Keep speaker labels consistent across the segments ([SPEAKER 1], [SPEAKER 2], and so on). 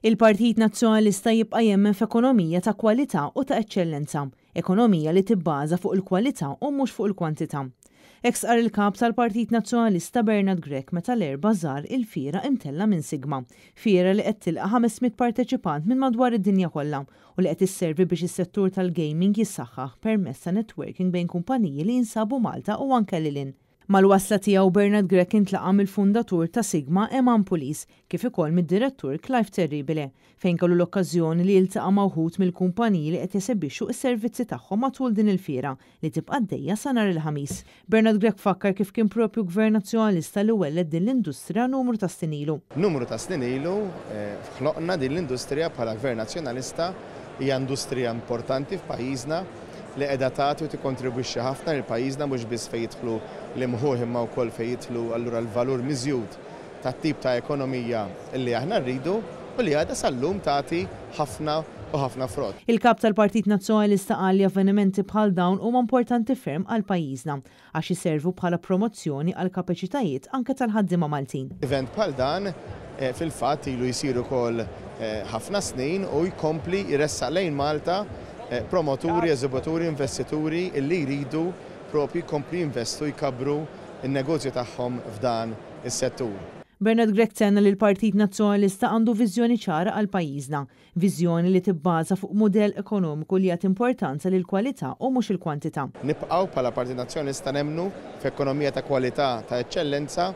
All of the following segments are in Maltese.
[SPEAKER 1] Il-Partit Nazzjonalista jibqa' jemmen f'ekonomija ta' kwalità u ta' eċċellenza, ekonomija li tibbaża fuq il-kwalità u mhux fuq il-kwantità. Hekk stqarr il-Kap tal-Partit Nazzjonalista Bernard Grech meta l-Erbgħa żar il-fiera imtellgħa minn Sigma, fiera li qed tilqa' 500 parteċipant minn madwar id-dinja kollha u li qed isservi biex is-settur tal-gaming jissaħħaħ permezz ta' networking bejn kumpaniji li jinsabu Malta u anke lil hinn. Mal-wasla tiegħu Bernard Grech intlaqa' mill-fundatur ta' Sigma Eman Pulis kif ukoll mid-direttur Clive Terribile fejn kellu l-okkażjoni li jiltaqa' ma' wħud mill-kumpaniji li qed jesebixxu s-servizzi tagħhom matul din il-fiera li tibqa' għaddejja sa nhar il-Ħamis. Bernard Grech fakkar kif kien propju Gvern Nazzjonalista li welled din l-industrija numru ta' snin ilu.
[SPEAKER 2] Numru ta' snin ilu ħloqna din l-industrija bħala Gvern Nazzjonalista. Hija industrija importanti f'pajjiżna li qiegħda tagħti u tikkontribwixxi ħafna lil pajjiżna mhux biss fejn jidħlu l-imħuħ imma wkoll fejn jidħlu allura l-valur miżjud tat-tip ta' ekonomija li aħna rridu u li għadha sal-lum tagħti ħafna u ħafna frott.
[SPEAKER 1] Il-Kap tal-Partit Nazzjonalista qal li avvenimenti bħal dawn huma importanti ferm għal pajjiżna għax iservu bħala promozzjoni għall-kapaċitajiet anke tal-ħaddiema Maltin.
[SPEAKER 2] Event bħal dan fil-fatt ilu jsir ukoll ħafna snin u jkompli jressaq lejn Malta promoturi, eżibituri, investituri li jridu propju jkomplu jinvestu jkabbru n-negozju tagħhom f'dan is-settur.
[SPEAKER 1] Bernard Grech tenna li l-Partit Nazzjonalista għandu viżjoni ċara għal pajjiżna, Viżjoni li tibbaża fuq mudell ekonomiku li jagħti importanza lill-kwalità u mhux il-kwantità.
[SPEAKER 2] Nibqgħu bħala Partit Nazzjonalista nemmnu f'ekonomija ta' kwalità ta' eċċellenza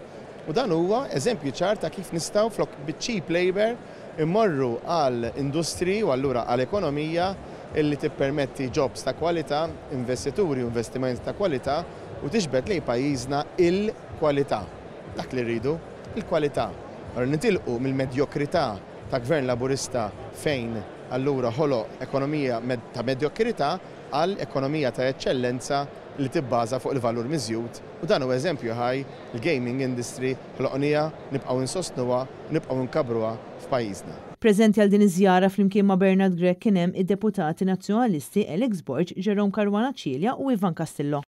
[SPEAKER 2] u dan huwa eżempju ċar ta' kif nistgħu flok biċ-cheap labour immorru għal industriji u allura għal ekonomija illi tippermetti jobs ta' kwalità, investituri u investimenti ta' kwalità u tiġbed lejn pajjiżna il-kwalità. Dak li rridu, il-kwalità. Allura nitilqu mill-medjokrità ta' Gvern Laburista fejn allura ħoloq ekonomija ta' medjokrità għal ekonomija ta' eċċellenza li tibbaża fuq il-valur miżjud u dan hu eżempju ħaj, il-gaming industry ħloqniha, nibqgħu insostnuha u nibqgħu nkabbruha f'pajjiżna.
[SPEAKER 1] Preżenti għal din iż-żjara flimkien ma' Bernard Grech kien hemm id-Deputati Nazzjonalisti Alex Borg, Jerome Caruana Cilia u Ivan Castillo.